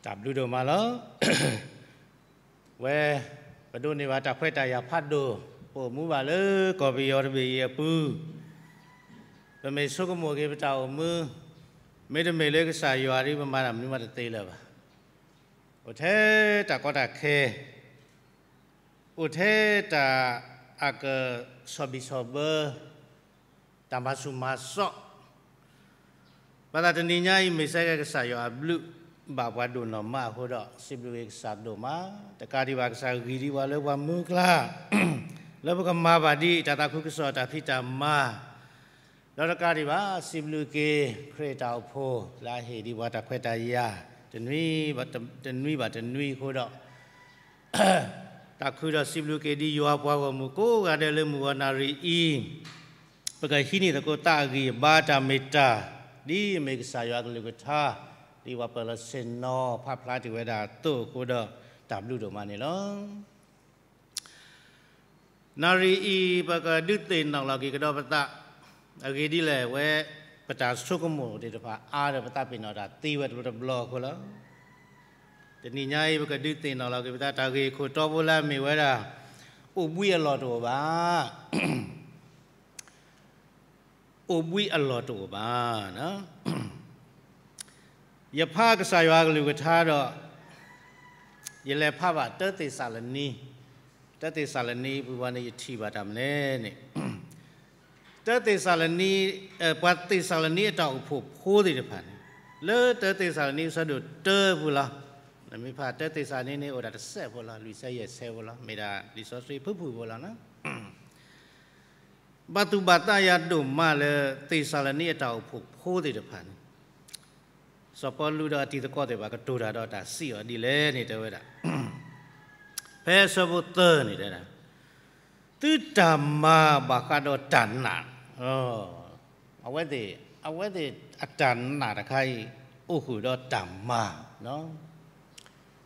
တၢ်ဘျုးဒိၣ်မးလီၤ. ဝဲ ပဒိးန့ၢ်ဘၣ်တၢ်ခွဲးတၢ်ယာ်ဖးဒိၣ်, ပအိၣ်မူဘၣ်လၢကီၢ်ပယီၤတဘ့ၣ်အံၤအပူၤ, ပမ့ၢ်ဆိကမိၣ်က့ၤပတၢ်အိၣ်မူ, မ့တမ့ၢ်လၢကစၢ်ယွၤဒီး ပမၤတၢ်မနုၤမးတသ့လၢၤဘၣ်. အိၣ်ထဲတၢ်ကီတၢ်ခဲ, အိၣ်ထဲတၢ်အကဆီၣ်ဘံၣ်ဆီၣ်ဘၢ, တၢ်မၤဆူၣ်မၤစီၣ်, ဘၣ်ဆၣ်တနံၤညါအံၤ မ့ၢ်စဲကဲကစၢ်ယွၤအဘျုးဘၣ်ပှၤဒိၣ်နီၢ်မးအဃိဒီး စံးဘျုးက့ၤကစၢ်ဒိၣ်မး, တကးဒံးဘၣ် ကစၢ်ဂံၢ်ဒံးပှၤလၢပှၤမုၢ်ကျါ လၢပကမၤဘၣ်ဒ်တၢ်သးခုကစီၣ်တၢ်ဖံးတၢ်မၤ, ဒီးတကးဒံးဘၣ် စံးဘျုးက့ၤ ခရံာ်အတၢ်အိၣ်ဖှိၣ်လၢအဟ့ၣ်ဒံးပှၤတၢ်ခွဲးတၢ်ယာ် တနွံဘၣ်တနွံအဃိဒီး တၢ်ခုဒီးစံးဘျုးက့ၤဒ်ယွၤပှၤဂီၢ်မုၢ်ကိးဂၤဒဲးလၢမုၢ်ဂီၤနၣ်ရံၣ်အံၤ, ပကဟံးန့ၢ်သကိးသးအဂံၢ်အဘါတၢ်မ့ၢ်တၢ်, ဒ်အမ့ၢ်ကစၢ်ယွၤအကလုၢ်ကထါ, ဒ်ပှၤပၢၤလီၢ်ဆ့ၣ်နီၤဖးဖျါတ့ၢ်ဝဲဒၣ်အသိးအဃိဒီး တၢ်ဘျုးဒိၣ်မးန့ၣ်လီၤ. နၣ်ရံၣ်အံၤ ပကဒုးသ့ၣ်နီၣ်လီၤက့ၤကဒီးပသး, အဂ့ၢ်ဒ်လဲၣ်ဝဲ ပတၢ်ဆိကမိၣ်သ့ၣ်တဖၣ်အါဒီး ပသးပ့ၤနီၣ်တၢ်သ့ဝဲတဘျီတဘျီအဃိလီၤ. တနံၤညါအံၤ ပကဒုးသ့ၣ်နီၣ်လီၤက့ၤပသး တၢ်ဂ့ၢ်ခိၣ်တီဖိလၢအမ့ၢ်ဝဲဒၣ် အိၣ်ဘှံးအလီၢ်တအိၣ်ဘၣ်. အိၣ်ဘှံးအလီၢ်တအိၣ်ဘၣ်. ယဖးကစၢ်ယွၤအကလုၢ်ကထါဒီး ယလဲၤဖးဘၣ်တၢသ့းစၤလနံ, တၢသ့းစၤလနံပူၤဝဲန့ၣ် ယထံၣ်ဘၣ်တၢ်မနုၤလဲၣ်န့ၣ်, တၢသ့းစၤလနံ, ပှၤသ့းစၤလနံအတၢ်အိၣ်ဖှိၣ်ဖိသ့ၣ်တဖၣ်န့ၣ်, လၢတၢသ့းစၤလနံအဆၢဒိၣ်တၢပူၤလီၤ. နမ့ၢ်ဖးတၢသ့းစၤလနံန့ၣ် အိၣ်ဒၣ်တစဲးဖိလီၤ, လွံၢ်ဆၢယဲၢ်ဆၢဖိလီၤ, မ့ၢ်ဒၣ်လံာ်စီဆှံဖုၣ်ဖုၣ်ဖိလီၤ. ဘၣ်သူၣ်ဘၣ်သးယၤဒိၣ်မးလၢ သ့းစၤလနံအတၢ်အိၣ်ဖှိၣ်ဖိသ့ၣ်တဖၣ်န့ၣ်, စီၤပီလူးဒီးအတံၤသကိးသ့ၣ်တဖၣ် ကတိၤတၢ်ဒီးတၢ်စံးအီၤဒ်လဲၣ်န့ၣ် တဲဝဲဒၣ်, ဖဲအဆၢဖိသၢန့ၣ်တဲဒၣ်, သုတၢ်မၤဘၣ်ဃးဒီးတၢ်နာ်, အဝဲသ့ၣ်, အဝဲသ့ၣ်အတၢ်နာ်တခါအံၤ အိၣ်ဃုာ်ဒီးတၢ်မၤ,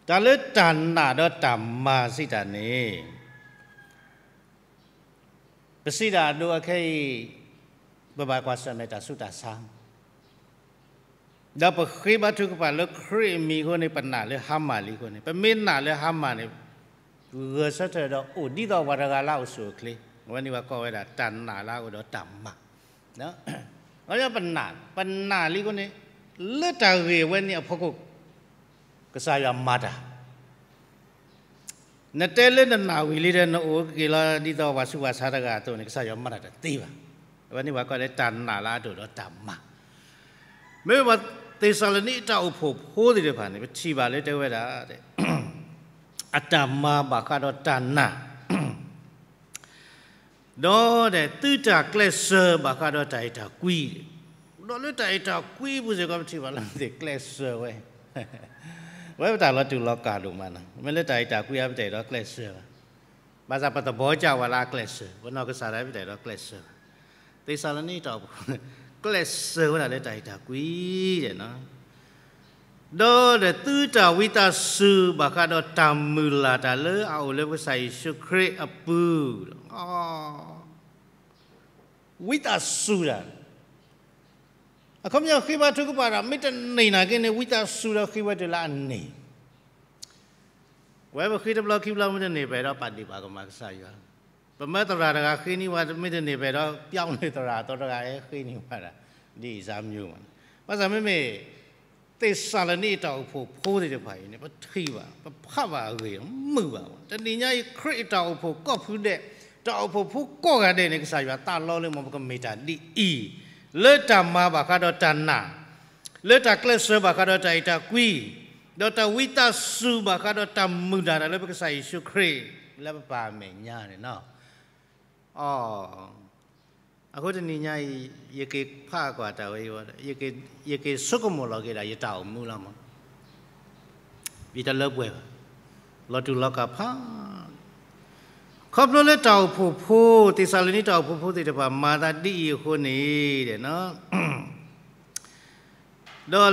တၢ်လၢတၢ်နာ်ဒီးတၢ်မၤစံးတၢ်န့ၣ် ပစံးဒၣ်အဒိအခဲအံၤ, ပဘၣ်ကွၢ်ဆၢၣ်မဲာ်တၢ်ဆူးတၢ်ဆါ, ဒီးပဃ့ဘါထုကဖၣ်လၢခရံာ်အမံၤအဃိန့ၣ် ပနာ်လၢဟါမၢ်လံအဃိန့ၣ် ပမ့ၢ်နာ်လၢဟါမၢ်န့ၣ် ဂဲၤဆၢထၢၣ်ဒီးအိၣ်ဒ်သိးပှၤတဂၤလၢအအိၣ်ဆူၣ်အိၣ်ချ့, အဝဲန့ၣ်ပှၤကိးဝဲဒၣ်တၢ်နာ်လၢအအိၣ်ဒီးတၢ်မၤ ပနာ်, ပနာ်လံအဃိန့ၣ်, လၢတၢ်ဂ့ၢ်အဝဲန့ၣ်အဖီခိၣ်, ကစၢ်ယွၤမၤတၢ်, နတဲလၢနနာ်ဝံၤလံဒီး နအိၣ်က့ၤလီၤဒ်သိးပှၤဆူးပှၤဆါတဂၤအသိးန့ၣ် ကစၢ်ယွၤမၤတၢ်တသ့ဘၣ်. အဝဲန့ၣ်ပှၤကိးလၢတၢ်နာ်လၢအဒိၣ်ဒီးတၢ်မၤ, မ့ၢ်ပှၤသ့းစၤလနံအတၢ်အိၣ်ဖှိၣ်ဖိသ့ၣ်တဖၣ်န့ၣ် ပထံၣ်ဘၣ်လၢတဲဝဲဒၣ် အတၢ်မၤဘၣ်ဃးဒီးတၢ်နာ် ဒီးသုတၢ်ကျဲးစၢးဘၣ်ဃးဒီးတၢ်အဲၣ်တၢ်ကွံ, ဒီးလၢတၢ်အဲၣ်တၢ်ကွံအပူၤစ့ၢ်ကီး ပထံၣ်ဘၣ်လၢသ့ၣ်ကျဲးစၢးဝဲ, ဝဲပတၢ်လီၤတူာ်လီၤကာ်ဒိၣ်မးနီၤ, မ့ၢ်လၢတၢ်အဲၣ်တၢ်ကွံအပူၤ ပတအဲၣ်ဒိးကျဲးစၢးဘၣ်. ဘၣ်ဆၣ်ပသဘီကၢ်ဝဲလၢအကျဲးစၢး, ပနီၢ်ကစၢ်ဒၣ်ပတအဲၣ်ဒိးကျဲးစၢးဘၣ်. သ့းစၤလနံတၢ်အိၣ်ဖှိၣ် ကျဲးစၢးဝဲဒၣ်လၢတၢ်အဲၣ်တၢ်ကွံဒဲးနီၤ ဒီးသုတၢ်ဝံသးစူၤဘၣ်ဃးဒီးတၢ်မုၢ်လၢ်တၢ်လၢအအိၣ်လၢပကစၢ်ယ့ၣ်ၡူးခရံာ်အပူၤ, ဝံသးစူၤတၢ်, အခီပညီဃ့ဘါထုကဖၣ်ဒီး မ့ၢ်တန့ၢ်နာ်က့န့ၣ် ဝံသးစူၤဒီးဃ့ဝဲတုၤလၢအန့ၢ် ဝဲပဃ့တဘျီခံဘျီမ့ၢ်တန့ၢ် ပအဲၣ်ဒိးပာ်ဒ့ၣ်ပာ်ကမၣ်ကစၢ်ယွၤ, ပမၢသရၣ်တဂၤဃ့န့ၢ်ဝဲ မ့ၢ်တန့ၢ် ပအဲၣ်ဒိးပျီန့ၢ်သရၣ်အသီတဂၤဟဲဃ့န့ၢ်ဝဲဒၣ်, ဒ်အံၤစၢ်မၠိမး, ဘၣ်ဆၣ်မ့မ့ၢ် သ့းစၤလနံအတၢ်အိၣ်ဖှိၣ်ဖိသ့ၣ်တဖၣ်အံၤန့ၣ် ပထံၣ်ဘၣ် ပဖးဘၣ်အဂ့ၢ် မုာ်ဘၣ်ဝဲ, တနံၤညါအံၤ ခရံာ်အတၢ်အိၣ်ဖှိၣ်ကိးဖုဒဲး, တၢ်အိၣ်ဖှိၣ်ဖိကိးဂၤဒဲးန့ၣ် ကစၢ်ယွၤသးလီလၢမ့ၢ်ပကမ့ၢ်တၢ်ဒ်အံၤ, လၢတၢ်မၤဘၣ်ဃးဒီးတၢ်နာ်, လၢတၢ်ကျဲးစၢးဘၣ်ဃးဒီးတၢ်အဲၣ်တၢ်ကွံ, ဒီးတၢ်ဝံသးစူၤဘၣ်ဃးဒီးတၢ်မုၢ်လၢ်တၢ်လၢပကစၢ်ယ့ၣ်ၡူးခရံာ် လၢပပၢ်အမဲာ်ညါန့ၣ်နီၤ. အဃိတနံၤညါအံၤ ယက့ၤဖးကွၢ်တၢ်ဝဲအံၤ, ယက့ၤဆိကမိၣ်လီၤက့ၤဒၣ်ယတၢ်အိၣ်မူလီၤမး, ယတလၢပှဲၤဘၣ်, လီၤတူာ်လီၤကာ်ဖး ခီဖျိလၢတၢ်အိၣ်ဖှိၣ်ဖိ, သ့းစၤလနံတၢ်အိၣ်ဖှိၣ်ဖိသ့ၣ်တဖၣ် မၤသးဒ်အံၤအဃိန့ၣ်, ဒီး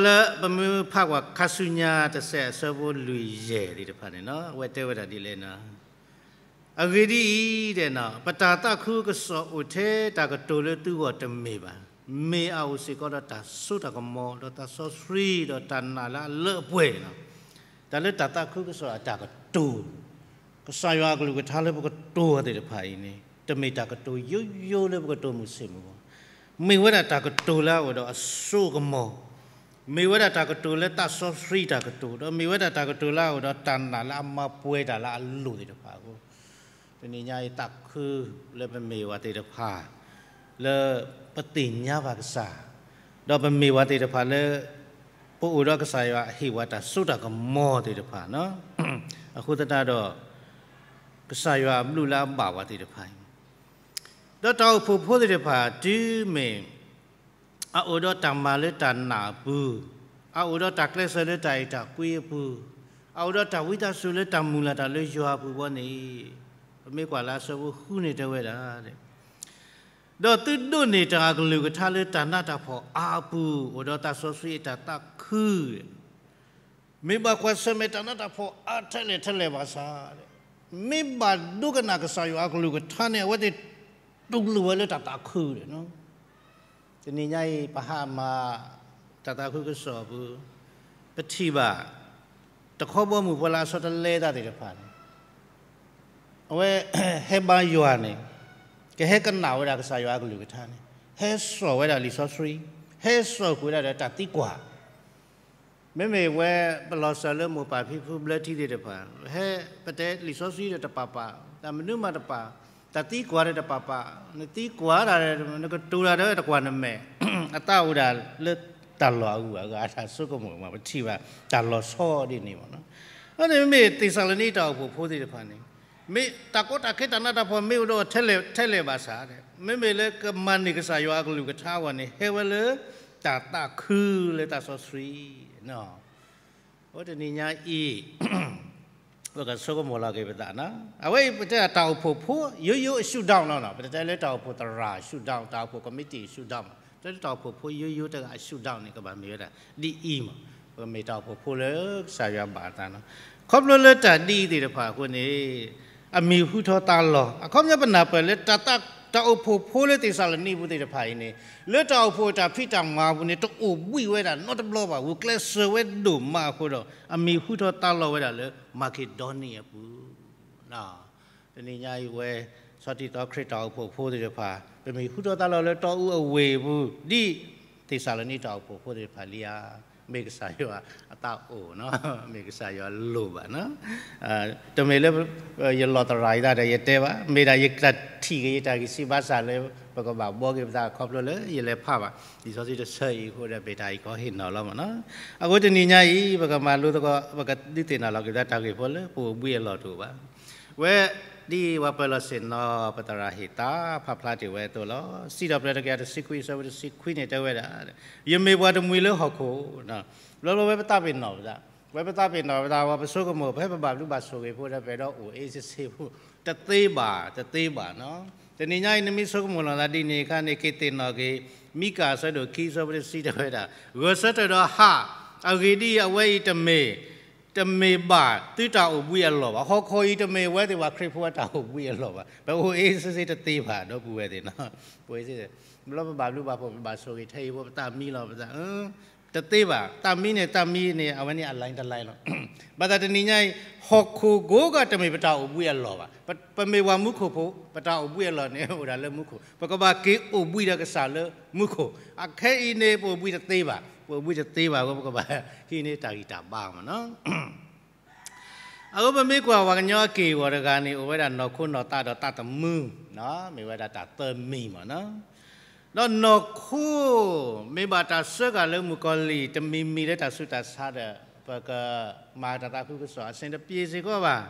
လၢပမ့ၢ်ဖးကွၢ်ခါဆူညါတစဲးအဆၢဖိလွံၢ်ယဲၢ်သ့ၣ်တဖၣ်န့ၣ်, အဝဲတဲဝဲဒၣ်ဒ်လဲၣ်န့ၣ်, အဂ့ၢ်ဒ်အံၤ, ပတၢ်သးခုကစီၣ်အိၣ်ထဲတၢ်ကတိၤလၢသုဂီၢ်တမ့ၢ်ဘၣ်, မ့ၢ်အအိၣ်စ့ၢ်ကီးဒီးတၢ်စိတၢ်ကမီၤ, ဒီးသးစီဆှံ, ဒီးတၢ်နာ်လၢအလၢအပှဲၤန့ၣ်လီၤ. တၢ်လၢတၢ်သးခုကစီၣ်အတၢ်ကတိၤ, ကစၢ်ယွၤအကလုၢ်ကထါလၢပကတိၤအီၤသ့ၣ်တဖၣ်အံၤန့ၣ် တမ့ၢ်တၢ်ကတိၤယိယိလၢပကတိၤမုာ်ဆ့ၣ်မုာ်ဘၣ်. မ့ၢ်ဝဲဒၣ်တၢ်ကတိၤလၢအအိၣ်ဒီးအစိအကမီၤ, မ့ၢ်ဝဲဒၣ်တၢ်ကတိၤလၢသးစီဆှံတၢ်ကတိၤ, ဒီးမ့ၢ်ဝဲဒၣ်တၢ်ကတိၤလၢအအိၣ်ဒီးတၢ်နာ်လၢအမၤပှဲၤတၢ်လၢအလိၣ်သ့ၣ်တဖၣ်အဃိ, တနံၤညါအံၤသးခုလၢပမ့ၢ်ဝဲသ့ၣ်တဖၣ် လၢပသ့ၣ်ညါဘၣ်ကစၢ်, ဒီးပမ့ၢ်ဝဲသ့ၣ်တဖၣ်လၢ ပအိၣ်ဒီးကစၢ်ယွၤအဟ့ၣ်ဝဲတၢ်စိတၢ်ကမီၤသ့ၣ်တဖၣ်, အဃိသတးဒီး ကစၢ်ယွၤအဘျုးလၢအဘၣ်ဝဲသ့ၣ်တဖၣ်အံၤ, ဒီးတၢ်အိၣ်ဖှိၣ်ဖိသ့ၣ်တဖၣ် တုၤမ့ၢ် အအိၣ်ဒီးတၢ်မၤလၢတၢ်နာ်အပူၤ, အအိၣ်ဒီးတၢ်ကျဲးစၢးလၢတၢ်အဲၣ်တၢ်ကွံအပူၤ, အအိၣ်ဒီးတၢ်ဝံသးစူၤလၢတၢ်မုၢ်လၢ်တၢ်လၢယွၤအပူၤအဂီၢ်န့ၣ်, ပမ့ၢ်ကွၢ်လၢအဆၢဖိဃုန့ၣ်တဲဝဲဒၣ်, ဒီးသုဒိးန့ၢ်တၢ်အကလုၢ်ကထါလၢတၢ်နးတၢ်ဖှီၣ်အါအပူၤ, အိၣ်ဒီးသးစီဆှံအတၢ်သးခု မ့ၢ်ဘၣ်ကွၢ်ဆၢၣ်မဲာ်တၢ်နးတၢ်ဖှီၣ်အါထဲလဲၣ်ထဲလဲၣ်ဘၣ်ဆၣ်, မ့ၢ်ဘၣ်ဒိကနၣ်ကစၢ်ယွၤအကလုၢ်ကထါန့ၣ် အဝဲသ့ၣ်တူၢ်လိာ်ဝဲလၢတၢ်သးခုန့ၣ်လီၤ. တနံၤညါအံၤ ပဟါမၢ် တၢ်သးခုကစီၣ်အပူၤ ပထံၣ်ဘၣ် တခီဘီမုၢ်ဖိလၢအဆီတလဲတၢ်သ့ၣ်တဖၣ်န့ၣ် အဝဲ ဟဲဘါယွၤန့ၣ် ကဟဲကနၣ်ဝဲဒၣ်ကစၢ်ယွၤအကလုၢ်ကထါန့ၣ် ဟဲစိာ်ဝဲဒၣ်လံာ်စီဆှံ ဟဲစိာ်ကွံာ်ဝဲဒၣ်ဒီးတၢ်သံကွၢ် မ့မ့ၢ်ဝဲ ပလီၤစၢၤလၢမိၢ်ပၢ်ဖံဖုဘျၢထံသ့ၣ်တဖၣ် ဟဲပတဲလံာ်စီဆှံဒီးတပာ်ပာ် တၢ်မနုၤမးတပာ် တၢ်သံကွၢ်ဒီးတပာ်ပာ် နသံကွၢ်တၢ်ဒီး နကတိၤတၢ်ဒီးတကွၢ်နမဲာ် အသးအိၣ်ဒၣ်လၢတၢ်လီၢ်အဂုၤအဂၤ တၢ်ဆိကမိၣ်မး ပထံၣ်ဘၣ်တၢ်လီၤဆီဒ်န့ၣ်မးနီၤ. အန့ၣ်မ့မ့ၢ်သ့းစၤလနံတၢ်အိၣ်ဖှိၣ်ဖိသ့ၣ်တဖၣ်န့ၣ် မ့ၢ်တၢ်ကီတၢ်ခဲတၢ်နးတၢ်ဖှီၣ်မ့ၢ်အိၣ်ဒီးထဲလဲၣ်ထဲလဲၣ်ဘၣ်ဆၣ် မ့မ့ၢ်လၢကမၤန့ၢ်ကစၢ်ယွၤအကလုၢ်ကထါအဂီၢ်န့ၣ် ဟဲဝဲလၢတၢ်သးခုလၢသးစီဆှံ အဃိတနံၤညါအံၤ ပကဆိကမိၣ်လီၤက့ၤပသးနီၤ အဝဲအံၤပတဲတၢ်အိၣ်ဖှိၣ်ဖိ ယိယိအ shutdown လီၤနီၤ ပတတဲလၢတၢ်အိၣ်ဖှိၣ်သရၣ် shutdown တၢ်အိၣ်ဖှိၣ် committee shutdown တၢ်လၢတၢ်အိၣ်ဖှိၣ်ဖိယိယိတဂၤအ shutdown န့ၣ် ကဘၣ်မ့ၢ်ဝဲဒၣ် ဒ်အံၤမး ပကမ့ၢ်တၢ်အိၣ်ဖှိၣ်ဖိလၢကစၢ်ယွၤဘၣ်အသးနီၤ ခီဖျိလၢတၢ်ဒ်အံၤသ့ၣ်တဖၣ်အဃိန့ၣ် အမံၤဟူထီၣ်သါလီၤ အခီပညီပနၢ်ပၢၢ်လၢ တၢ်အိၣ်ဖှိၣ်ဖိလၢသ့းစၤလနံပူၤသ့ၣ်တဖၣ်အံၤန့ၣ် လၢတၢ်အိၣ်ဖှိၣ်အတၢ်ဖံးတၢ်မၤအပူၤန့ၣ် တအိၣ်ဘှံးဝဲဒၣ်နီတဘျီဘၣ် ဂုာ်ကျဲးစၢးဝဲဒိၣ်မးအဃိဒီး အမံၤဟူထီၣ်သါလီၤဝဲဒၣ်လၢ မၤက့ၤဒီနံၤအပူၤ တနံၤညါအံၤဝဲ ဆီထံသီခရံာ်တၢ်အိၣ်ဖှိၣ်ဖိသ့ၣ်တဖၣ် ပမံၤဟူထီၣ်သါလီၤလၢတီအူအဝ့ၢ်အပူၤ ဒ်သ့းစၤလနံတၢ်အိၣ်ဖှိၣ်ဖိသ့ၣ်တဖၣ်လံဧါ မ့ၢ်ကစၢ်ယွၤအသးအိၣ်နီၤ မ့ၢ်ကစၢ်ယွၤလိၣ်ဘၣ်နီၤ တမ့ၢ်လၢ ယလီၤသရၣ်ယသးဒီးယတဲဘၣ် မ့ၢ်ဒၣ်ယတၢ်ထံၣ်က့ၤယတၢ်ဂံၢ်စၢ်ဘါစၢ်လၢ ပကဘၣ်ဘှီက့ၤပသးခီဖျိလၢယလဲၤဖးဘၣ် လံာ်စီဆှံတဆၢအံၤအဃိဒီး မ့ၢ်တၢ်အံၤကီဟ့ၣ်နီၤလီၤမးနီၤ အဃိတနံၤညါအံၤ ပကမၤလိသကိး ပကဒုးသ့ၣ်နီၣ်လီၤက့ၤပသးတၢ်ဂ့ၢ်ဖိလၢ ပအိၣ်ဘှံးအလီၢ်တအိၣ်ဘၣ် ဝဲ ဒ်ပှၤပၢၤလီၢ်ဆ့ၣ်နီၤ ပသရၣ်ဟ့ၣ်သးဖးဖျါတ့ၢ်ဝဲအသိးလီၤ. စံးထီၣ်ပတြၢၤတကယၤတဆံခွံ အဆၢဖိတဆံခွံန့ၣ်တဲဝဲဒၣ် ယမ့ၢ်ပှၤတမှံၤလၢဟီၣ်ခိၣ်, ဘျီဘျီဝဲပသးပ့ၤနီၣ်ပသး, ဝဲပသးပ့ၤနီၣ်ပသး ဝဲပဆိကမိၣ် ဖဲပဘၣ်ဘျုးဘၣ်ဆိၣ်ဂ့ၤဖိဒီး ပအဲၣ်ဒိးအိၣ်အ့စ့စ့ဖိ, တသ့ဘၣ် တသ့ဘၣ်နီၤ. တနံၤညါအံၤ နမ့ၢ်ဆိကမိၣ်လီၤသးဒ်န့ၣ်အခါန့ၣ် က့ၤသ့ၣ်နီၣ်က့ၤ မံကၤအဆၢဒိၣ်ခံ အဆၢဖိတဆံတဲဝဲဒၣ်, ဂဲၤဆၢထၢၣ်ဒီးဟး, အဂ့ၢ်ဒ်အံၤ အဝဲအံၤတမ့ၢ် တမ့ၢ်ဘၣ်သုတၢ်အိၣ်ဘှံးအလီၢ်ဘၣ်. ဟီၣ်ခိၣ်အံၤတမ့ၢ်ဝဲသ့ၣ်ပှၤခရံာ်ဖိအတၢ်အိၣ်ဘှံးအလီၢ်ဘၣ်. ပအိၣ်အ့စ့စ့တသ့ဘၣ် ဒီပုၢ်ဝဲၢ်သ့ၣ်နီၤ. ပအိၣ်အ့စ့စ့, ဘျီပဘၣ်ဘျုးဘၣ်ဖှိၣ် ပဘၣ်ဆိၣ်ဂ့ၤထဲအံၤဖိ ပသးမံလီၤပသး, တသ့ဘၣ်. သးမံန့ၣ် သးမံန့ၣ် အဝဲန့ၣ်အ line တ line လီၤ. ဘၣ်ဆၣ်တနံၤညါအံၤ ဟီၣ်ခိၣ်ကိးဂၤတမ့ၢ်ပတၢ်အိၣ်ဘှံးအလီၢ်ဘၣ်. ပ, ပမ့ၢ်ပှၤမူခိၣ်ဖိ, ပတၢ်အိၣ်ဘှံးအလီၢ်န့ၣ် အိၣ်ဒၣ်လၢမူခိၣ်. ပကဘၣ်က့ၤအိၣ်ဘှံးဒီးကစၢ်လၢမူခိၣ်. အခဲအံၤန့ၣ် ပအိၣ်ဘှံးတသ့ဘၣ်. ပအိၣ်ဘှံးတသ့ဘၣ်အဃိ ပကဘၣ်ဟံးန့ၢ်တၢ်ဂံၢ်တၢ်ဘါမးနီၤ. အဃိပမ့ၢ်ကွၢ်ပှၤကညီအက့ၢ်အဂီၤတဂၤန့ၣ် အိၣ်ဝဲဒၣ်နီၢ်ခိနီၢ်သးဒီးသးသမူ, မ့ၢ်ဝဲဒၣ်တၢ်သၢမံၤမးနီၤ. ဒီးနီၢ်ခိ မ့ၢ်ဘၣ်တၢ်စၢဃာ်လၢမုၣ်ကီၤလံၢ် တမံၤမံၤလၢတၢ်ဆူးတၢ်ဆါဒီး ပကမၤတၢ်သးခုကစီၣ်အဆင်တပြေစ့ၢ်ကီးဘၣ်.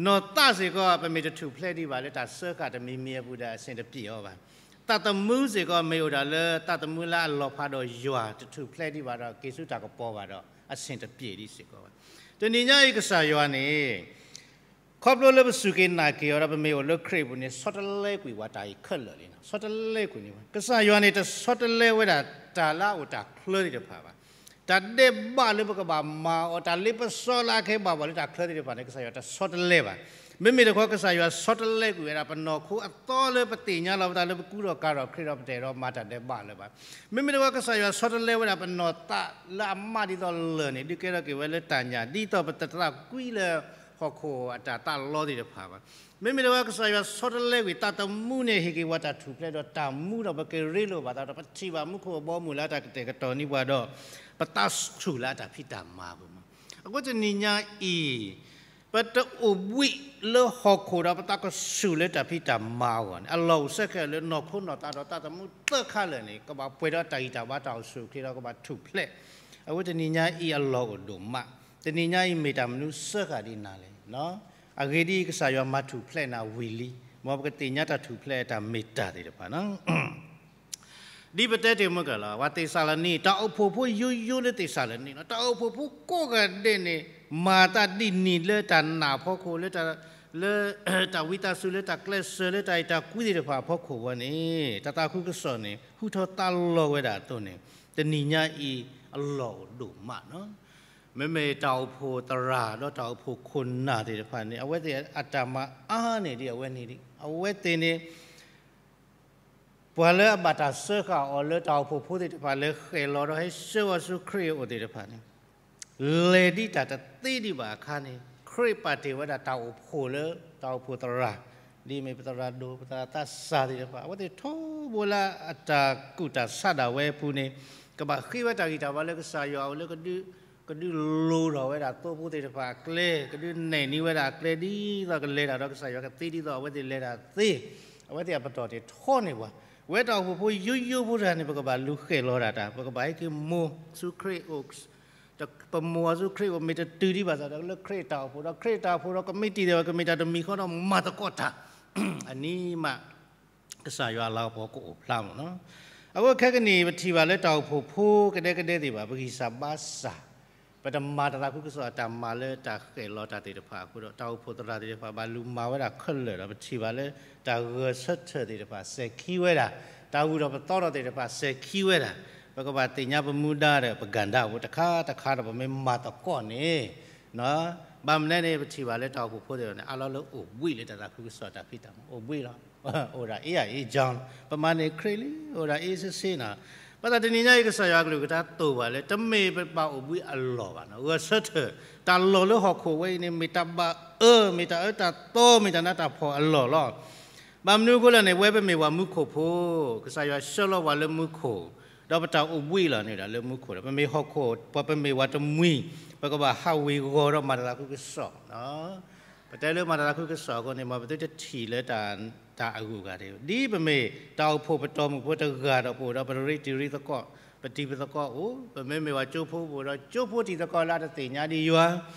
နီၢ်သးစ့ၢ်ကီး ပမ့ၢ်တထူၣ်ဖျဲးဒံးဘၣ်လၢတၢ်စၢဃာ်တမံၤမံၤအပူၤဒီး အဆင်တပြေအီၤဘၣ်. သးသမူစ့ၢ်ကီး မ့ၢ်အိၣ်ဒၣ်လၢသးသမူလၢအလီၤဖးဒီးယွၤ တထူၣ်ဖျဲးဒံးဘၣ်ဒီး က့ၤဆူတၢ်ကပီၤဘၣ်ဒီး အဆင်တပြေဒံးစ့ၢ်ကီးဘၣ်. တနံၤညါအံၤကစၢ်ယွၤန့ၣ် ခီဖျိလၢပစူၢ်က့ၤနာ်က့ၤအီၤဒီး ပမ့ၢ်အိၣ်လၢခရံာ်အပူၤန့ၣ် ဆီတလဲကွံာ်ပှၤတၢ်အံၤခဲလၢာ်လံနီၤ. ဆီတလဲကွံာ်န့ၣ် ကစၢ်ယွၤန့ၣ် တဆီတလဲဝဲဒၣ်တၢ်လၢအအိၣ်တၢ်ချၢသ့ၣ်တဖၣ်ဘၣ်. တၢ်ဒဲးဘးလၢပကဘၣ်မၤအီၤ တၢ်လ့ပစီလၢအကဲဘၣ်ပှၤလၢတၢ်ချၢသ့ၣ်တဖၣ်န့ၣ် ကစၢ်ယွၤတဆီတလဲဘၣ်. မ့မ့ၢ်တခီ ကစၢ်ယွၤဆီတလဲကွံာ်ဝဲဒၣ် ပနီၢ်ခိအသီလၢပသ့ၣ်ညါလီၤပသးလၢပကူဒီးကၤထီၣ်ခရံာ်ဒီး ပတအဲၣ်ဒိးမၤတၢ်ဒဲးဘးလၢၤဘၣ်. မ့မ့ၢ်တခီ ကစၢ်ယွၤဆီတလဲဝဲဒၣ်ပနီၢ်သးလၢအမးဒ်သိးလၢၢ်န့ၣ် ဒုးကဲထီၣ်က့ၤဝဲလၢတၢ်ညၣ် ဒ်သိးပတသးကွံလၢဟီၣ်ခိၣ်အတၢ်သးလီသ့ၣ်တဖၣ်ဘၣ်. မ့မ့ၢ်တခီ ကစၢ်ယွၤဆီတလဲကွံာ် သးသမူန့ၣ် ဟ့ၣ်က့ၤဝဲတၢ်ထူၣ်ဖျဲးဒီးတၢ်မူဒီး ပကရ့လိာ်ဘၣ်သးဒီး ပထံၣ်ဘၣ်မူခိၣ်အဘီအမုၢ်လၢအတၢ်ကတဲာ်ကတီၤန့ၢ်ပှၤဒီး ပသးဆူၣ်လၢအတၢ်ဖံးတၢ်မၤအပူၤမး. အဃိတနံၤညါအံၤ ပတအိၣ်ဘှံးလၢဟီၣ်ခိၣ်ဒီး ပသးကဆူၣ်လၢတၢ်ဖံးတၢ်မၤအဂီၢ်န့ၣ် အလီၢ်အိၣ်ဆၢကတီၢ်လၢနီၢ်ခိနီၢ်သးဒီးသးသမူသၢခါလၢာ်န့ၣ် ကဘၣ်ပှဲၤဒီးတၢ်ဂံၢ်တၢ်ဘါ တၢ်အိၣ်ဆူၣ်အိၣ်ချ့ဒီးကဘၣ်ထူၣ်ဖျဲး. အဃိတနံၤညါအံၤအလီၢ်အိၣ်ဒိၣ်မး, တနံၤညါအံၤမ့ၢ်တၢ်မနုၤစၢဃာ်ဒ်နၤလဲၣ်. အဂ့ၢ်ဒ်အံၤ ကစၢ်ယွၤမၤထူၣ်ဖျဲးနၤဝံၤလံ, မ်ပကသ့ၣ်ညါတၢ်ထူၣ်ဖျဲးအတၢ်မ့ၢ်တၢ်သ့ၣ်တဖၣ် ဒ်ပတဲတ့ၢ်မုၢ်ကၢၢ်လီၤ, ပှၤသ့းစၤလနံ, တၢ်အိၣ်ဖှိၣ်ဖိယိယိလၢသ့းစၤလနံလီၤ. တၢ်အိၣ်ဖှိၣ်ဖိကိးဂၤဒဲးန့ၣ် မၤသးဒ်န့ၣ်လၢတၢ်နာ်အဖီခိၣ်, လၢ လၢ တၢ်ဝံသးစူၤ လၢတၢ်ကျဲးစၢး လၢတၢ်အဲၣ်တၢ်ကွံသ့ၣ်တဖၣ်အဖီခိၣ်ဝဲန့ၣ် တၢ်သးခုကစီၣ်န့ၣ် ဟူထီၣ်သါလီၤဝဲဒၣ်အသိးန့ၣ် တနံၤညါအံၤအလီၢ်အိၣ်ဒိၣ်မးလီၤ. မ့မ့ၢ်တၢ်အိၣ်ဖှိၣ်သရၣ်ဒီးတၢ်အိၣ်ဖှိၣ်ခိၣ်နၢ်သ့ၣ်တဖၣ်န့ၣ် အဝဲသ့ၣ်အတၢ်မၤအါန့ၢ်ဒံးအဝဲန့ၣ်လံ. အဝဲသ့ၣ်န့ၣ် ပှၤလၢအဘၣ်တၢ်စၢဃာ်အီၤလၢတၢ်အိၣ်ဖှိၣ်ဖိသ့ၣ်တဖၣ် လၢဃဲၣ်လီၤဒီးဟဲဆှၢဝဲဆူခရံာ်အအိၣ်သ့ၣ်တဖၣ်န့ၣ် လဲၤဒ်တၢ်တသ့ဒံးဘၣ်အခါန့ၣ် ခရံာ်ပာ်တ့ၢ်ဝဲဒၣ်တၢ်အိၣ်ဖှိၣ်လၢတၢ်အိၣ်ဖှိၣ်သရၣ်, ဒ်အမ့ၢ်ပသရၣ်ဒိၣ် ပသရၣ်သးစၢ်သ့ၣ်တဖၣ် အဝဲသ့ၣ်ထီဘိလၢအတၢ်ကူၣ်တၢ်ဆးဒၣ်ဝဲအပူၤန့ၣ် ကဘၣ်ဃ့ဝဲတၢ်ဂံၢ်တၢ်ဘါလၢကစၢ်ယွၤအအိၣ် လၢကဒုး ကဒုးလိၤထီၣ်ဝဲဒၣ်သိဖိသ့ၣ်တဖၣ်အကျဲ, ကဒုးနဲၣ်န့ၢ်ဝဲဒၣ်အကျဲ ဒ်သိးကလဲၤတၢ်ဒီးကစၢ်ယွၤကသ့ ဒ်သိးအဝဲသ့ၣ်လဲၤတၢ်သ့, အဝဲသ့ၣ်အပတီၢ်န့ၣ်ထီန့ၢ်ပှၤ, ဝဲတၢ်အိၣ်ဖှိၣ်ဖိယိယိဖိတဂၤန့ၣ် ပကဘၣ်လူၤဃဲၣ်လီၤဒၣ်တၢ်, ပကဘၣ်ဟဲက့ၤမိၢ်ဆူခရံာ်အိၣ် ပမိၢ်အီၤဆူခရံာ်အိၣ် မ့ၢ်တတုၤဒံးဘၣ်ဆၣ်ဒီး လၢခရံာ်အတၢ်အိၣ်ဖှိၣ်ဒီး ခရံာ်အတၢ်အိၣ်ဖှိၣ်ဒီး ကမံးတံာ်သ့ၣ်ဝဲ ကမ့ၢ်တၢ်တမံၤဃီဒီး မၤသကိးတၢ် အနံၤမး ကစၢ်ယွၤအလၤကပီၤကအိၣ်ဖျါမးလီၤ. အဃိခဲကနံၣ်အံၤ ပထံၣ်ဘၣ်လၢတၢ်အိၣ်ဖှိၣ်ဖိကဒဲကဒဲသ့ၣ်တဖၣ် ပဂံၢ်စၢ်ဘါစၢ် ပတမၤတၢ်သးခုကစီၣ်အတၢ်မၤလၢတၢ်ဃဲၣ်လီၤတၢ်သ့ၣ်တဖၣ်အဃိဒီး တၢ်အိၣ်ဖှိၣ်သရၣ်သ့ၣ်တဖၣ် ဘၣ်လူၤမၤဝဲဒၣ်ခဲလၢာ်ဒီး ပထံၣ်ဘၣ်လၢတၢ်ဂဲၤဆၢထၢၣ်သ့ၣ်တဖၣ် စဲၤခံဝဲဒၣ်, တၢ်ဂုၢ်ထီၣ်ပသီထီၣ်သ့ၣ်တဖၣ် စဲၤခံဝဲဒၣ်, ပကဘၣ်သ့ၣ်ညါပမူဒါဒီး ပကၤဒါအိၣ်တခါတခါဒီး ပမ့ၢ်မၤသကိးန့ၣ် ဘၣ်မနုၤန့ၣ် ပထံၣ်ဘၣ်လၢတၢ်အိၣ်ဖှိၣ်ဖိသ့ၣ်တဖၣ်န့ၣ် အါလီၤလၢအိၣ်ဘှံးလၢတၢ်သးခုကစီၣ်တၢ်ဖံးတၢ်မၤ အိၣ်ဘှံးလီၤ. အိၣ်ဒၣ်အ့ၣ်အါအ့ၣ်ကၠီလီၤ. ပမၤန့ၢ်ခရံာ်လံ အိၣ်ဒၣ်အ့ၣ်ဆ့ဆ့နီၤ. ဘၣ်ဆၣ်တနံၤညါအံၤ ကစၢ်ယွၤအကလုၢ်ကထါသိၣ်ဘၣ်လၢ တမ့ၢ်ပဘၣ်အိၣ်ဘှံးအလီၢ်ဘၣ်နီၤ. ဂဲၤဆၢထၢၣ် တၢ်လီၢ်လၢဟီၣ်ခိၣ်ဝဲအံၤန့ၣ် မ့ၢ်တၢ်ဘၣ်အၢ မ့ၢ်တၢ်အၢတၢ်သီ မ့ၢ်တၢ်နးတၢ်ဖှီၣ်အလီၢ်လီၤ. ဘၣ်မနုၤအဃိလဲၣ်န့ၣ် ဝဲပမ့ၢ်ပှၤမူခိၣ်ဖိ, ကစၢ်ယွၤဆှၢလီၤပှၤလၢမူခိၣ်, ဒီးပတၢ်အိၣ်ဘှံးလီၤန့ၣ်ဒၣ်လၢမူခိၣ်ဒီး ပမ့ၢ်ဟီၣ်ခိၣ်, ပမ့ၢ်ပှၤတမှံၤ, ပကဘၣ်ဟးဝ့ၤဝီၤဒီးမၤတၢ်သးခုကစီၣ် ပတဲလၢမၤတၢ်သးခုကစီၣ်အဃိန့ၣ် မ်ပသုတထံၣ်လၢတၢ်အဂုၤအဂၤတဂ့ၤ. ဒ်ပမ့ၢ်တၢ်အိၣ်ဖှိၣ်ပတီၢ်မုၢ်ဖိတဂၤဒီး ပအိၣ်ဒီးပရ့တံၤရ့သကိး, ပတံၤပသကိးအိၣ်, ပမ့မ့ၢ်ပှၤကၠိဖိ ပအိၣ်ဒီးကၠိဖိတံၤသကိးလၢအတသ့ၣ်ညါဒံးယွၤ,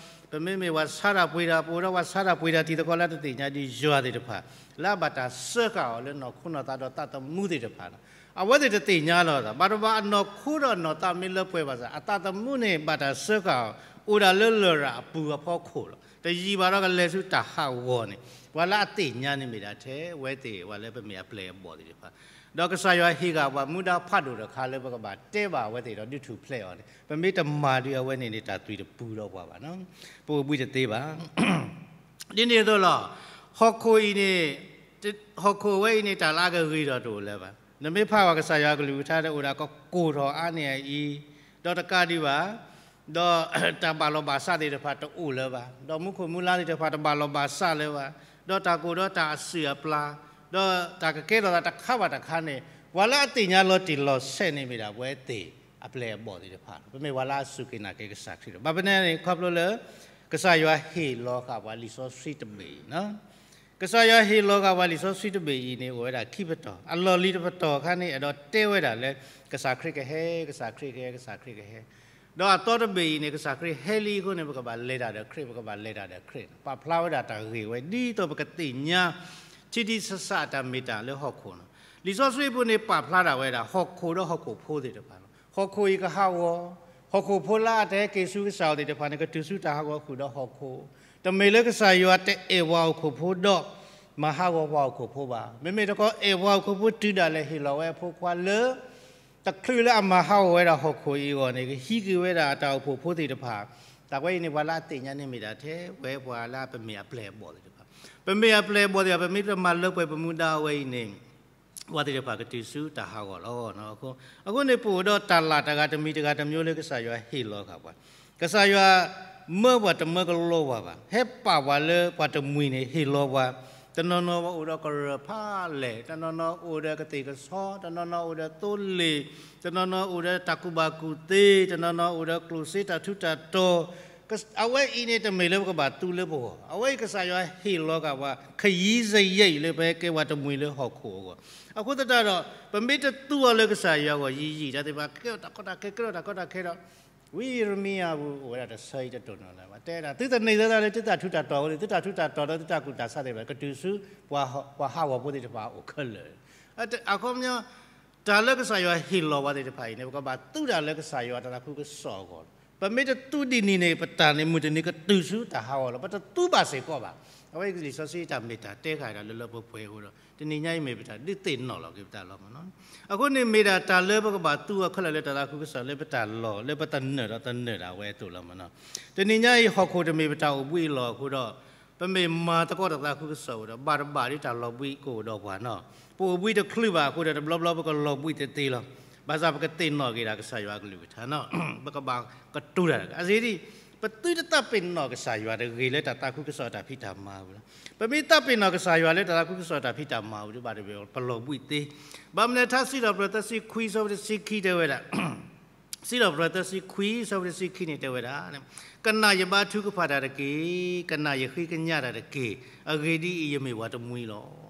ပမ့မ့ၢ်ပှၤဆါတၢ်ပှ့ၤတၢ် ပအိၣ်ဒီးပှၤဆါတၢ်ပှ့ၤတၢ်တံၤသကိးလၢအတသ့ၣ်ညါဒံးယွၤသ့ၣ်တဖၣ်, လၢအဘၣ်တၢ်စၢဃာ်အီၤလၢနီၢ်ခိနီၢ်သးဒီးသးသမူသ့ၣ်တဖၣ်လီၤ. အဝဲသ့ၣ်တသ့ၣ်ညါလီၤသး, ဘၣ်တဘၣ်အနီၢ်ခိဒီးအနီၢ်သးမ့ၢ်လၢပှဲၤဘၣ်ဆၣ် အသးသမူန့ၣ် ဘၣ်တၢ်စၢဃာ်အီၤ အိၣ်ဒၣ်လၢလရာ်အပူၤအဖီခိၣ်လီၤ. တယံာ်ဘၣ်ဒီးကလဲၤဆူတၢ်ဟးဂီၤန့ၣ် ပှၤလၢအသ့ၣ်ညါန့ၣ်မ့ၢ်ဒၣ်ထဲ အဝဲသ့ၣ် ပှၤလၢပမ့ၢ်အပျဲၢ်အဘီၣ်သ့ၣ်တဖၣ်, ဒီးကစၢ်ယွၤဟ့ၣ်ဂၢၢ်ပှၤမူဒါဖးဒိၣ်တခါလၢပကဘၣ်တဲဘၣ်အဝဲသ့ၣ်ဒီးဒုးထူၣ်ဖျဲးအီၤန့ၣ် ပမ့ၢ်တမၤဒံးအဝဲန့ၣ်န့ၣ် တၢ်သွံၣ်တပူၤဒီးပှၤဘၣ်နီၤ, ပအိၣ်ဘှံးတသ့ဘၣ်. ဒ်န့ၣ်အသိးလီၤ, ဟီၣ်ခိၣ်အံၤန့ၣ်, ဟီၣ်ခိၣ်ဝဲအံၤန့ၣ် တၢ်လၢအကဂ့ၤထီၣ်တအိၣ်လၢၤဘၣ်. နမ့ၢ်ဖးဘၣ်ကစၢ်ယွၤအကလုၢ်ကထါဒီး အိၣ်ဒၣ်ကကိၢ်ထီၣ်အါန့ၢ်အံၤ, ဒီးတကးဒံးဘၣ် ဒီးတၢ်ဘၣ်လီၢ်ဘၣ်စးသ့ၣ်တဖၣ်တအိၣ်လၢၤဘၣ်, ဒီးမူခိၣ်မူလါသ့ၣ်တဖၣ်တဘၣ်လီၢ်ဘၣ်စးလၢၤဘၣ်, ဒီးတၢ်ကအိၣ်ဒီးတၢ်အစုၣ်အပျၢ်, ဒီးတၢ်ကကဲထီၣ်သးတခါဘၣ်တခါန့ၣ် ပှၤလၢအသ့ၣ်ညါလီၤတံၢ်လီၤဆဲးန့ၣ်မ့ၢ်ဒၣ်ပဝဲသ့ၣ်အပျဲၢ်အဘီၣ်သ့ၣ်တဖၣ်လီၤ. ပမ့ၢ်ပှၤလၢအစူၢ်က့ၤနာ်က့ၤကစၢ်ခရံာ်လီၤ. ဘၣ်မနုၤန့ၣ် ခီဖျိလၢ ကစၢ်ယွၤဟ့ၣ်လီၤဃာ်ပှၤလံာ်စီဆှံတဘ့ၣ်အံၤ ကစၢ်ယွၤဟ့ၣ်လီၤဃာ်ပှၤလံာ်စီဆှံတဘ့ၣ်အံၤန့ၣ် အိၣ်ဝဲဒၣ်ခံပတီၢ်, အလီၢ်လံၤတပတီၢ်အခါန့ၣ် အဲၣ်ဒိးတဲဝဲဒၣ်လၢ ကစၢ်ခရံာ်ကဟဲ, ကစၢ်ခရံာ်ကဟဲ, ကစၢ်ခရံာ်ကဟဲ, ဒီးအသီတဘ့ၣ်အံၤန့ၣ် ကစၢ်ခရံာ်ဟဲလံအဃိန့ၣ် ပကဘၣ်လဲၤတၢ်ဒီးခရံာ်, ပကဘၣ်လဲၤတၢ်ဒီးခရံာ်, ပာ်ဖျါဝဲဒၣ်တၢ်ဂ့ၢ်ဝဲ ဒ်သိးပကသ့ၣ်ညါ ထံထံဆးဆးအတၢ်မ့ၢ်တၢ်လၢဟီၣ်ခိၣ်လီၤ. လံာ်စီဆှံပူၤန့ၣ် ပာ်ဖျါဒၣ်ဝဲဒၣ် ဟီၣ်ခိၣ်ဒီးဟီၣ်ခိၣ်ဖိသ့ၣ်တဖၣ်လီၤ. ဟီၣ်ခိၣ်အံၤကဟးဂီၤ, ဟီၣ်ခိၣ်ဖိလၢအတဟဲက့ၤဆူကစၢ်အအိၣ်သ့ၣ်တဖၣ်န့ၣ် ကတုၤဆူတၢ်ဟးဂီၤဃုာ်ဒီးဟီၣ်ခိၣ်, တမ့ၢ်လၢကစၢ်ယွၤတအဲၣ်ပှၤဟီၣ်ခိၣ်ဖိဒီး မၤဟးဂီၤပှၤဟီၣ်ခိၣ်ဖိဘၣ်. မ့မ့ၢ်တခီ အဲၣ်ပှၤဟီၣ်ခိၣ်ဖိတုၤဒၣ်လဲာ်ဟ့ၣ်လီၤဝဲအဖိခွါလၢ တချုးလၢအမၤဟးဂီၤဝဲဒၣ်ဟီၣ်ခိၣ်အံၤအဂီၢ်န့ၣ် ကဟံးက့ၤဝဲဒၣ်အတၢ်အိၣ်ဖှိၣ်ဖိသ့ၣ်တဖၣ်, တၢ်ဝဲအံၤန့ၣ် ပှၤလၢအသ့ၣ်ညါန့ၣ်မ့ၢ်ဒၣ်ထဲ ပဝဲပှၤလၢပမ့ၢ်အပျဲၢ်အဘီၣ်သ့ၣ်တဖၣ်, ပမ့ၢ်အပျဲၢ်အဘီၣ်သ့ၣ်တဖၣ် ပမ့ၢ်တမၤလၢပှဲၤပမူဒါအဝဲအံၤန့ၣ် ပှၤသ့ၣ်တဖၣ်ကတုၤဆူတၢ်ဟးဂီၤလီၤ. အဃိန့ၣ် ပအိၣ်ဒီးတၢ်လၢ်တဂၤတမံၤတဂၤတမံၤလၢကစၢ်ယွၤဟ့ၣ်လီၤဃာ်ပှၤ, ကစၢ်ယွၤမၢပှၤတမၢကလိပှၤဘၣ်, ဟဲပာ်ပှၤလၢပှၤတမှံၤန့ၣ်ဟ့ၣ်လီၤပှၤ, တနီၤနီၤအိၣ်ဒီးကရၢၢ်ဖးလဲၢ်, တနီၤနီၤအိၣ်ဒီးကသ့ၣ်ကဆီ, တနီၤနီၤအိၣ်ဒီးသိလ့ၣ်, တနီၤနီၤအိၣ်ဒီးတၢ်ကူၣ်ဘၣ်ကူၣ်သ့, တနီၤနီၤအိၣ်ဒီးကျိၣ်စ့တၢ်ထူးတၢ်တီၤ, အဝဲအံၤန့ၣ်တမ့ၢ်လၢပကဘၣ်သူလၢပဂီၢ်, အဝဲအံၤကစၢ်ယွၤဟ့ၣ်လီၤဃာ်ပှၤ ခယံစယဲၢ်အံၤလၢပဟဲကဲပှၤတမှံၤလၢဟီၣ်ခိၣ်အဂီၢ်, အဃိသတးဒီး ပမ့ၢ်တသူအီၤလၢကစၢ်ယွၤအဂီၢ် ယံာ်ယံာ်တၢ်သ့ၣ်တဖၣ် ကဲထီၣ်တၢ်ကီတၢ်ခဲ ကဲထီၣ်တၢ်ကီတၢ်ခဲဒီး ဝံယံးရမံယၤပူၤ အိၣ်ဝဲဒၣ်တဆၢအံၤတတိၢ်နီၣ်လၢၤဘၣ်, တဲဒၣ် သုတန့ၢ်လၢတၢ်လၢသုတၢ်ထူးတၢ်တီၤအဃိန့ၣ် သုတၢ်ထူးတၢ်တီၤဒီးသုတၢ်ကူၣ်တၢ်ဆးသ့ၣ်တဖၣ် ကတုၤဆူ ပှၤဟးဂီၤဖိသ့ၣ်တဖၣ်အအိၣ်ခဲလၢာ်, အခီပညီ တၢ်လၢကစၢ်ယွၤဟ့ၣ်လီၤပှၤသ့ၣ်တဖၣ်အံၤန့ၣ် ပကဘၣ်သူတၢ်လၢကစၢ်ယွၤတၢ်သးခုကစီၣ်အဂီၢ်လီၤ. ပမ့ၢ်တသူဒ်န့ၣ်န့ၣ် ပတၢ်န့ၣ်မုၢ်တနံၤကတုၤဆူတၢ်ဟးဂီၤလီၤ. ပတသူဘၣ်စ့ၢ်ကီးဘၣ်. အဝဲအံၤလံာ်စီဆှံတၢ်မ့ၢ်တၢ်တဲဃာ်ဒီးလၢလၢပှဲၤပှဲၤအဃိဒီး တနံၤညါအံၤမ့ၢ်ပတၢ်ဒုးသ့ၣ်နီၣ်လီၤက့ၤပတၢ်လီၤမ့ၢ်နီၤ. အဃိန့ၣ်မ့ၢ်ဒၣ်တၢ်လၢပကဘၣ်သူအီၤခဲလၢာ်လၢတၢ်သးခုကစီၣ်လၢပတၢ်လီၢ် လၢပတနၢၤဒီးတနၢၤဒၣ်ဝဲအသိးလီၤမ့ၢ်နီၤ. တနံၤညါအံၤဟီၣ်ခိၣ်တမ့ၢ်ပတၢ်အိၣ်ဘှံးအလီၢ်အဃိဒီး ပမ့ၢ်မၤသကိးတၢ်သးခုကစီၣ်အဃိဒီး ဘၣ်တဘၣ်ဒ်တၢ်လီၤဘှံးကအိၣ်ဒီးပှၤနီၤ. ပအိၣ်ဘှံးတချုးဘၣ်အဃိဒီး တဘျီဘျီပကလီၤဘှံးတသ့လီၤ. ဘၣ်ဆၣ်ပကသ့ၣ်နီၣ်က့ၤဒၣ်ကစၢ်ယွၤအကလုၢ်ကထါနီၤ. ပကဘၣ်ကတိၤတၢ်တဂၤ အဂ့ၢ်ဒ်အံၤ, ပသုတသးပ့ၤနီၣ်ကစၢ်ယွၤတဂ့ၤလၢတၢ်သးခုကစီၣ်တၢ်ဖံးတၢ်မၤအပူၤလီၤ. ပမ့ၢ်သးပ့ၤနီၣ်ကစၢ်ယွၤလၢတၢ်သးခုကစီၣ်တၢ်ဖံးတၢ်မၤအပူၤဒ်ဘၣ်တဘျီ ပလီၤဘှံးသ့. ဘၣ်မနုၤထါစံးထီၣ်ပတြၢၤသၢဆံခွံဆၢဖိတဆံခံတဲဝဲဒၣ် စံးထီၣ်ပတြၢၤသၢဆံခွံဆၢဖိတဆံခံန့ၣ်တဲဝဲဒၣ်, ကနၣ်ယဘါထုကဖၣ်တၢ်တက့ၢ်, ကနၣ်ယဃ့ကညးတၢ်တက့ၢ်, အဂ့ၢ်ဒ်အံၤ, ယမ့ၢ်ပှၤတမှံၤလီၤ.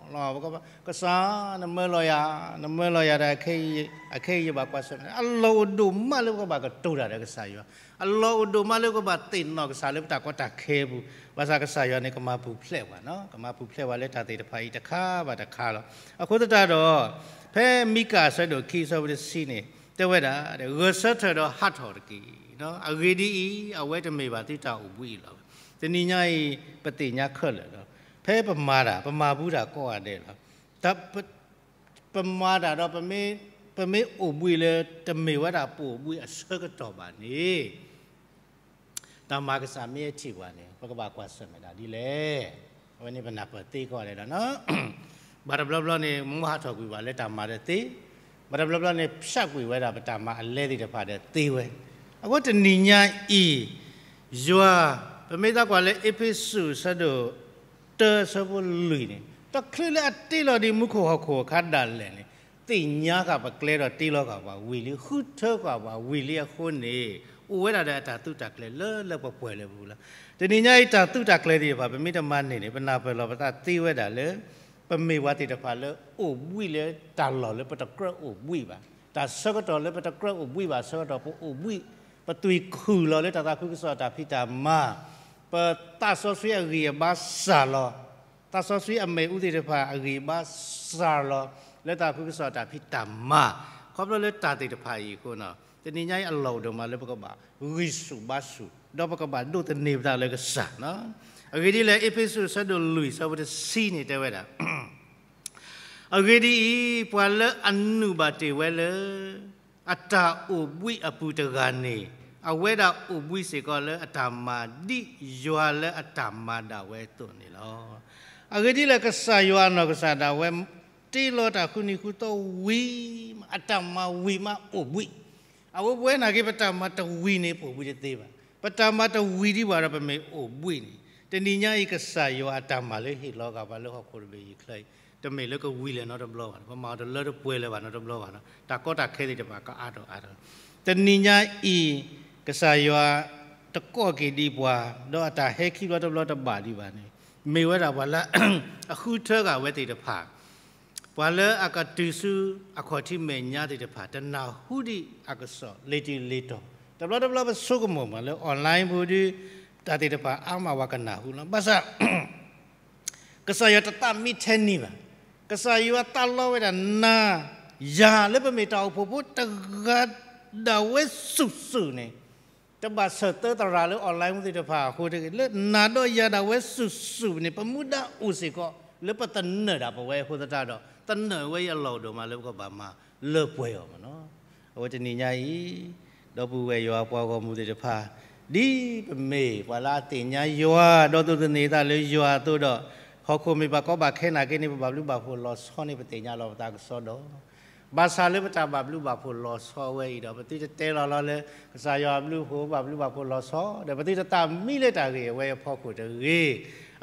ကစၢ်, နမၢလီၤယၤ, နမၢလီၤယၤဒီး အခဲအံၤယဘၣ်ကွၢ်ဆၢၣ်မဲာ်, အလီၢ်အိၣ်ဒိၣ်မးလၢပကဘၣ်ကတိၤတၢ်ဒီးကစၢ်ယွၤ, အလီၢ်အိၣ်ဒိၣ်မးလၢပကဘၣ်သ့ၣ်နီၣ်ကစၢ်လၢပတၢ်ကီတၢ်ခဲအပူၤ, ဘၣ်ဆၣ်ကစၢ်ယွၤန့ၣ်ကမၤပူၤဖျဲးပှၤနီၤ, ကမၤပူၤဖျဲးပှၤလၢတၢ်သ့ၣ်တဖၣ်အံၤတခါဘၣ်တခါလီၤ. အဃိသတးဒီး ဖဲမံကၣ်အဆၢဒိၣ်ခံအဆၢဖိတဆံန့ၣ် တဲဝဲဒၣ်, ဂဲၤဆၢထၢၣ်ဒီးဟးထီၣ်တက့ၢ်. အဂ့ၢ်ဒ်အံၤ, အဝဲတမ့ၢ်ဘၣ်သုတၢ်အိၣ်ဘှံးအလီၢ်ဘၣ်. တနံၤညါအံၤ ပသ့ၣ်ညါခဲလၢာ်လီၤ. ဖဲပမၤတၢ်, ပမၤဘူးတၢ်ကိးဂၤဒဲးလီၤ. ပမၤတၢ်ဒီး ပမ့ၢ်အိၣ်ဘှံးလၢတမ့ၢ်ဝဲဒၣ်ပအိၣ်ဘှံးအဆၢကတီၢ်ဘၣ်န့ၣ် တၢ်မၤကစၢ်မ့ၢ်အထံၣ်ပှၤန့ၣ် ပကဘၣ်ကွၢ်ဆၢၣ်မဲာ်တၢ်ဒ်လဲၣ်. အဝဲန့ၣ်ပနၢ်ပၢၢ်သ့ကိးဂၤဒဲးလီၤ. ဘၣ်တဘျီဘျီန့ၣ် မ်ဟးထီၣ်ကွံာ်ပှၤလၢတၢ်မၤဒီးသ့, ဘၣ်တဘျီဘျီန့ၣ် ဖျးကွံာ်ဝဲဒၣ်ပတၢ်မၤအလဲသ့ၣ်တဖၣ်ဒီးသ့ဝဲ. အဃိတနံၤညါအံၤ ယွၤ, ပမ့ၢ်သးကွၢ်လၢအ့းဖ့းစူးအဆၢဒိၣ်တၢအဆၢဖိလွံၢ်န့ၣ် တချုးလၢအတ့လီၤဒံးမူခိၣ်ဟီၣ်ခိၣ်အခါဒၣ်လဲာ်န့ၣ် သ့ၣ်ညါဃာ်ပကျဲဒီးတ့လီၤဃာ်ပှၤဝံၤလံ, ဃုထၢဃာ်ပှၤဝံၤလံအဃိန့ၣ် အိၣ်ဝဲဒၣ်ဒီးအတၢ်သုးတၢ်ကျဲၤလၢလၢပှဲၤပှဲၤလၢပူၤလီၤ. တနံၤညါအံၤတၢ်သုးတၢ်ကျဲၤသ့ၣ်တဖၣ် ပမ့ၢ်တမၤန့ၢ်န့ၣ် ပနၢ်ပၢၢ်လီၤပသးသ့ဝဲဒၣ်လၢ ပမ့ၢ်ပှၤသ့ၣ်တဖၣ်လၢအိၣ်ဘှံးလၢတၢ်လီၢ်လၢပတကြၢးအိၣ်ဘှံးဘၣ်. တၢ်ဆၢကတီၢ်လၢပတကြၢးအိၣ်ဘှံးဘၣ်အဆၢကတီၢ် ပအိၣ်ဘှံး, ပသွံၣ်ခုၣ်လီၤလၢတၢ်သးခုကစီၣ်တၢ်ဖံးတၢ်မၤ, ပသးစီဆှံအဂံၢ်အဘါစှၤလီၤ, သးစီဆှံအမ့ၣ်အူသ့ၣ်တဖၣ်အဂံၢ်အဘါစှၤလီၤ လၢတၢ်သးခုကစီၣ်တၢ်ဖံးတၢ်မၤ, ခီဖျိလၢတၢ်သ့ၣ်တဖၣ်အံၤအဃိနီၤ, တနံၤညါအံၤအလီၢ်အိၣ်ဒိၣ်မးလၢပကဘၣ်ဂံၢ်ဆူၣ်ဘါဆူၣ် ဒီးပကဘၣ်ဒိးသန့ၤပသးလၢကစၢ်နီၤ. အဂ့ၢ်ဒ်လဲၣ် အ့းဖ့းစူးအဆၢဒိၣ်လွံၢ်အဆၢဖိတဆံန့ၣ်တဲဝဲဒၣ် အဂ့ၢ်ဒ်အံၤ, ပှၤလၢအနုာ်ဘၣ်တ့ၢ်ဝဲလၢ အတၢ်အိၣ်ဘှံးအပူၤတဂၤန့ၣ်, အဝဲဒၣ်အိၣ်ဘှံးစ့ၢ်ကီးလၢအတၢ်မၤဒ်ယွၤလၢအတၢ်မၤဒၣ်ဝဲအသိးန့ၣ်လီၤ. အဂ့ၢ်ဒ်လဲၣ် ကစၢ်ယွၤအနီၢ်ကစၢ်ဒၣ်ဝဲ တ့လီၤတၢ်ဃုနံၤဃုသီဝံၤမး အတၢ်မၤဝံၤမးအိၣ်ဘှံး အဝဲပဝဲနာ်က့ ပတၢ်မၤတဝံၤန့ၣ် ပအိၣ်ဘှံးတသ့ဘၣ်. ပတၢ်မၤတဝံၤဒံးဘၣ်ဒီး ပမ့ၢ်အိၣ်ဘှံးန့ၣ် တနံၤညါအံၤ ကစၢ်ယွၤအတၢ်မၤလၢဟ့ၣ်လီၤဂာ်ပှၤလၢဟီၣ်ခိၣ်တဘ့ၣ်အံၤချၢအံၤ တမ့ၢ်လၢကဝံၤလၢၤနီတဘျီဘၣ်. ပမၤအီၤတလၢတပှဲၤလၢၤဘၣ်နီတဘျီဘၣ်နီၤ. တၢ်ကီတၢ်ခဲသ့ၣ်တဖၣ်ကအါထီၣ်အါထီၣ်. တနံၤညါအံၤ ကစၢ်ယွၤတကိးက့ၤဒံးပှၤ, ဒီးအတၢ်ဟဲခံဘျီတဘျီတဘၣ်ဒံးဘၣ်န့ၣ် မ့ၢ်ဝဲဒၣ်ပှၤလၢ အဃုထၢဂာ်ဝဲသ့ၣ်တဖၣ် ပှၤလၢအကတုၤဆူအခီၣ်ထံးမဲာ်ညါသ့ၣ်တဖၣ် တနၢ်ဟူဒံးအကစီၣ်လ့ၤတုၤလ့ၤတီၤ. တဘျီတဘျီပဆိကမိၣ်မးလၢ online ပူၤဒီး တၢ်သ့ၣ်တဖၣ်အါမးပှၤကနၢ်ဟူလီၤ. ဘၣ်ဆၣ် ကစၢ်ယွၤတသးမံထဲန့ၣ်ဘၣ်. ကစၢ်ယွၤသးလီဝဲဒၣ်နၤယၤလၢပမ့ၢ်တၢ်အိၣ်ဖှိၣ်ဖိတဂၤဒၣ်ဝဲစုာ်စုာ်န့ၣ် တဘၣ်ဆၢၣ်သၢသရၣ်လၢ online သ့ၣ်တဖၣ်အဃိတဂ့ၤ, လၢနၤဒီးယၤဒၣ်ဝဲစုာ်စုာ်န့ၣ် ပမူဒါအိၣ်စ့ၢ်ကီး လၢပသနၢၣ်ဒၣ်ပဝဲအဃိသတးဒီး သနၢၣ်ဝဲအလီၢ်အိၣ်ဒိၣ်မးလၢပကဘၣ်မၤလၢပှဲၤအီၤမးနီၤ. အဝဲတနံၤညါအံၤ ဒီပုၢ်ဝဲၢ်ယွၤပှၤဂီၢ်မုၢ်သ့ၣ်တဖၣ် ဒ်ပမ့ၢ်ပှၤလၢအသ့ၣ်ညါယွၤ ဒီးဒိးသန့ၤသးလၢယွၤအသိးဒီး ဟီၣ်ခိၣ်မ့ၢ်ဘၣ်ကီဘၣ်ခဲနာ်က့န့ၣ် ပဘၣ်ဘျုးဘၣ်ဖှိၣ်လီၤဆီန့ၣ် ပသ့ၣ်ညါလီၤပသးကစီဒီး, ဘၣ်ဆၣ်လၢပတၢ်ဘၣ်ဘျုးဘၣ်ဖှိၣ်လီၤဆီဝဲအံၤဒီး ပသုတတဲလီၤလီၤလၢ ကစၢ်ယွၤဘျုးဖှိၣ် ဘၣ်ဘျုးဘၣ်ဖှိၣ်လီၤဆီ ဒီးပသုတသးမံလၢတၢ်ဂ့ၢ်အဝဲအဖီခိၣ်တဂ့ၤ.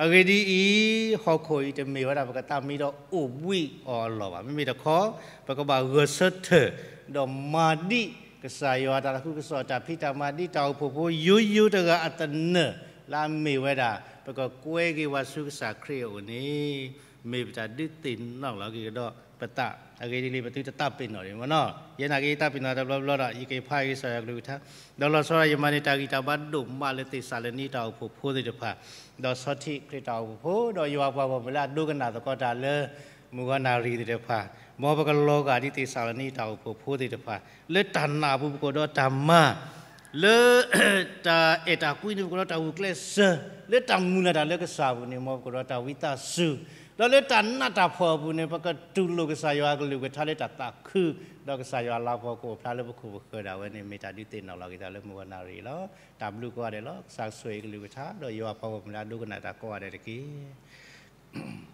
အဂ့ၢ်ဒ်အံၤ, ဟီၣ်ခိၣ်အံၤတမ့ၢ်ဝဲဒၣ်ပကသးမံဒီးအိၣ်ဘှံးအီၤအလီၢ်ဘၣ်. မ့မ့ၢ်တခီ ပကဘၣ်ဂဲၤဆၢထၢၣ် ဒီးမၤဒ်ကစၢ်ယွၤတၢ်သးခုကစီၣ် တၢ်ဖံးတၢ်မၤ ဒ်တၢ်အိၣ်ဖှိၣ်ဖိယိယိတဂၤအသနၢၣ် လၢအမ့ၢ်ဝဲဒၣ် ပကကွဲက့ၤဝဲဆူကစၢ်ခရံာ်အအိၣ်န့ၣ် မ့ၢ်ပတၢ်ဒုးသ့ၣ်နီၣ်လီၤက့ၤကဒီးပသး. အဂ့ၢ်ဒ်အံၤ ပသုတသးပ့ၤနီၣ်ဒံးမနီၤ. ယဲနာ်က့ယသးပ့ၤနီၣ်တဘျီဘျီဒီး ယကဖးက့ၤကစၢ်ယွၤကလုၢ်ကထါ, ဒီးလီၤဆီဒၣ်ယမၤန့ၢ်တၢ်ဂံၢ်တၢ်ဘါဒိၣ်မးလၢသ့းစၤလနံတၢ်အိၣ်ဖှိၣ်ဖိသ့ၣ်တဖၣ်, ဒီးဆီထံးခရံာ်တၢ်အိၣ်ဖှိၣ်ဖိ ဒီးယွၤပှၤဂီၢ်မုၢ်လၢအဒိကနၣ်သကိးတၢ်လၢ မုၢ်ဂီၤနၣ်ရံၣ်သ့ၣ်တဖၣ်, မ်ပကလီၤဂာ်ဒ်သ့းစၤလနံတၢ်အိၣ်ဖှိၣ်ဖိသ့ၣ်တဖၣ်, လၢတၢ်နာ်အပူၤပကအိၣ်ဒီးတၢ်မၤ, လၢ တၢ်အဲၣ်တၢ်ကွံန့ၣ် ပကအိၣ်ဒီးတၢ်ဂုာ်ကျဲးစၢး, လၢတၢ်မုၢ်လၢ်တၢ်လၢကစၢ်အပူၤန့ၣ် မ်ပကအိၣ်ဒီးတၢ်ဝံသးစူၤ, ဒီးလၢတၢ်နးတၢ်ဖှီၣ်အပူၤန့ၣ် ပကတူၢ်လိာ်ကစၢ်ယွၤအကလုၢ်ကထါလၢတၢ်သးခု, ဒီးကစၢ်ယွၤအလၤကပီၤကအိၣ်ဖျါလၢပခိၣ်ပဃၢၤဒၣ်ဝဲန့ၣ် မ့ၢ်တၢ်ဒုးသ့ၣ်နီၣ်လီၤက့ၤသးလၢမုၢ်ဂီၤနၣ်ရံၣ်လီၤ. တၢ်ဘျုးကိးဂၤဒဲးလီၤ. ကစၢ်ကဆိၣ်ဂ့ၤကလုၢ်ကထါ ဒီးယွၤပှၤဂီၢ်မုၢ်လၢအဒိကနၣ်တၢ်ကိးဂၤဒဲးတက့ၢ်.